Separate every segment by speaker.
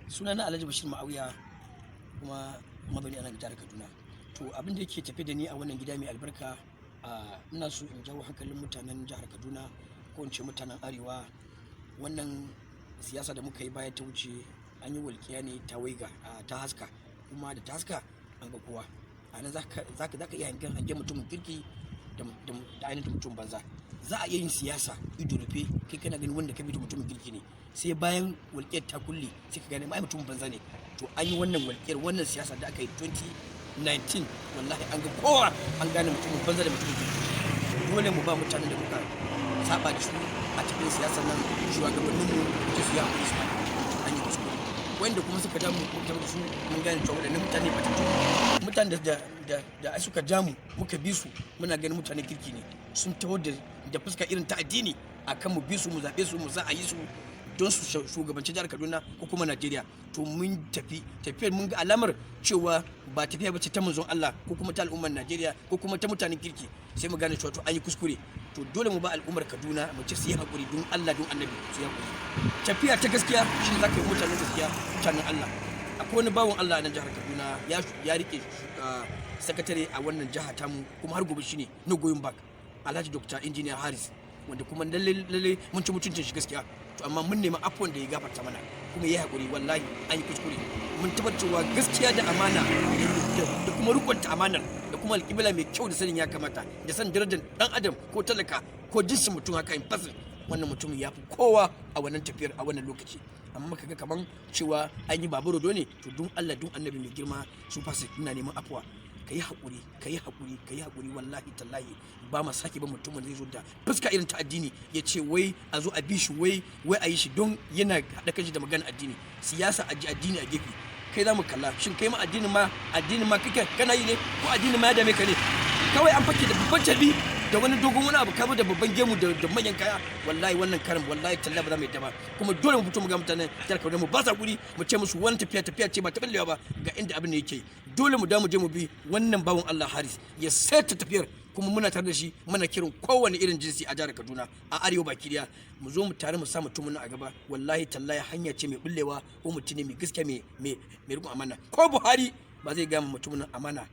Speaker 1: Sunana Alhaji Bashir Ma'auya, kuma mazauni a nan jihar Kaduna. To, abin da yake tafe da ni a wannan gida mai albarka, ina so in jawo hankalin mutanen jihar Kaduna, ko in ce mutanen Arewa. Wannan siyasa da muka yi baya ta wuce, an yi walƙiya ne ta waiga ta haska, kuma da ta haska an ga kowa. A nan za ka iya hangen mutumin kirki da ainihin mutum banza. Za a iya yin siyasa ido rufe, kai kana ganin wanda ka bi mutumin kirki ne, sai bayan walƙiyar ta kulle sai ka gane ai mutumin banza ne. To, an yi wannan walƙiyar, wannan siyasa da aka yi 2019, wallahi an ga kowa, an gane mutumin banza da mutumin kirki. Dole mu ba mutanen da muka saba da su a cikin siyasar nan, shugabanninmu, da su yi hakuri, su an yi kuskure. Wanda kuma suka damu muka da su, mun gane cewa waɗannan mutane batattu, mutane da suka jamu muka bi su, muna ganin mutanen kirki ne, sun taho da fuska irin ta addini akan mu bi su, mu zaɓe su, mu za a yi su don su shugabanci jihar Kaduna ko kuma Najeriya. To, mun tafi tafiyar, mun ga alamar cewa ba tafiya bace ta manzon Allah ko kuma ta al'ummar Najeriya ko kuma ta mutanen kirki. Sai mu gane cewa to an yi kuskure. To, dole mu ba al'ummar Kaduna, mu ce su yi hakuri, don Allah, don Annabi, su yi hakuri. Tafiya ta gaskiya shi zaka yi mutanen gaskiya, mutanen Allah. Akwai wani bawan Allah a nan jihar Kaduna, ya rike sakatare a wannan jiha tamu, kuma har gobe shine no going back, Alhaji Dr. Engineer Harris, wanda kuma lalle lalle mun ci mutuncin shi gaskiya. To, amma mun nemi afuwan da ya gafarta mana kuma ya haƙuri, wallahi an yi kuskure. Mun tabbatar cewa gaskiya da amana da kuma rikonta amanar da kuma alƙibla mai kyau da sanin ya kamata da san darajar dan adam ko talaka ko jinsin mutum haka in fasin, wannan mutumin ya fi kowa a wannan tafiyar a wannan lokaci. Amma kaga kaman cewa an yi babu rodo ne. To, don Allah, don Annabi, mai girma su fasa, ina neman afuwa, ka yi haƙuri, ka yi haƙuri, ka yi haƙuri. Wallahi tallahi ba ma sake ba mutumin zai zo da fuska irin ta addini ya ce wai a zo a bi shi, wai a yi shi don yana haɗa kanshi da magana addini. Siyasa, a addini a gefe. Kai za mu kalla, shin kai ma addinin ma kake kana yi ne, ko addinin ma ya dame ka ne? Kawai an fake da babban carbi da wani dogon wani abu, kama da babban gemu da manyan kaya. Wallahi wannan karin, wallahi tallahi ba za mu yadda ba. Kuma dole mu fito mu ga mutanen jihar Kaduna, mu ba sa guri, mu ce musu wani tafiya tafiya ce ba ta ballewa ba. Ga inda abin da yake, dole mu da mu je mu bi wannan bawan Allah Haris ya saita tafiyar, kuma muna tare da shi. Muna kiran kowane irin jinsi a jihar Kaduna, a Arewa baki daya, mu zo mu tare mu sa mutumin a gaba. Wallahi tallahi hanya ce mai bullewa, ko mutum ne mai gaskiya, mai riƙon amana. Ko Buhari ba zai gama mutumin amana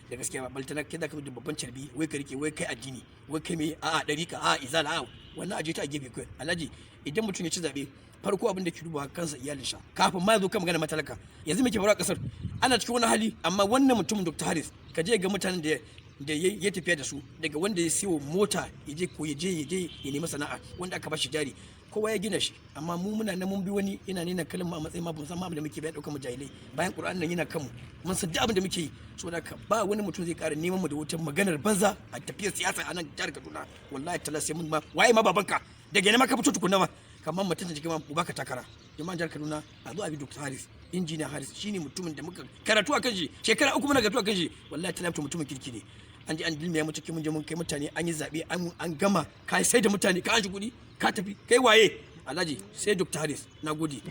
Speaker 1: da gaskiya ba, baltana kai da ka da babban carbi, wai ka rike, wai kai addini, wai kai mai a'a dariƙa, a'a izala, a'a wannan aje ta a gefe kai. Alhaji, idan mutum ya ci zabe, farko abin da ke dubawa kansa, iyalin sa, kafin ma ya zo kan magana matalaka. Yanzu me ke faruwa a kasar? Ana cikin wani hali, amma wannan mutumin Dr. Harris, ka je ga mutanen da ya tafiya da su, daga wanda ya siyo mota ya je ko ya je ya nemi sana'a, wanda aka bashi jari, kowa ya gina shi. Amma mu muna nan mun bi wani, yana nuna kallon mu a matsayin ma ba mu san ma abin da muke bai, dauka mu jahilai, bayan Qur'an nan yana kanmu, mun san duk abin da muke yi. Saboda haka ba wani mutum zai ƙara neman mu da wata maganar banza a tafiyar siyasa a nan jihar Kaduna. Wallahi tala sai mun ma waye ma babanka, daga ina ma ka fito tukunna ma, kamar mutum jikin ma mu baka takara. Jama'an jihar Kaduna, a zo a bi Dr. Harris, Injiniya Harris. Shine mutumin da muka karatu akan shi, shekara 3 muna karatu akan shi. Wallahi tala mutumin kirki ne. An je an dilmiya mu cikin, mun je mun kai mutane, an yi zaɓe, an gama, ka sai da mutane, ka an shi kuɗi, ka tafi. Kai waye, Alhaji? Sai Dr. Harris. Na gode.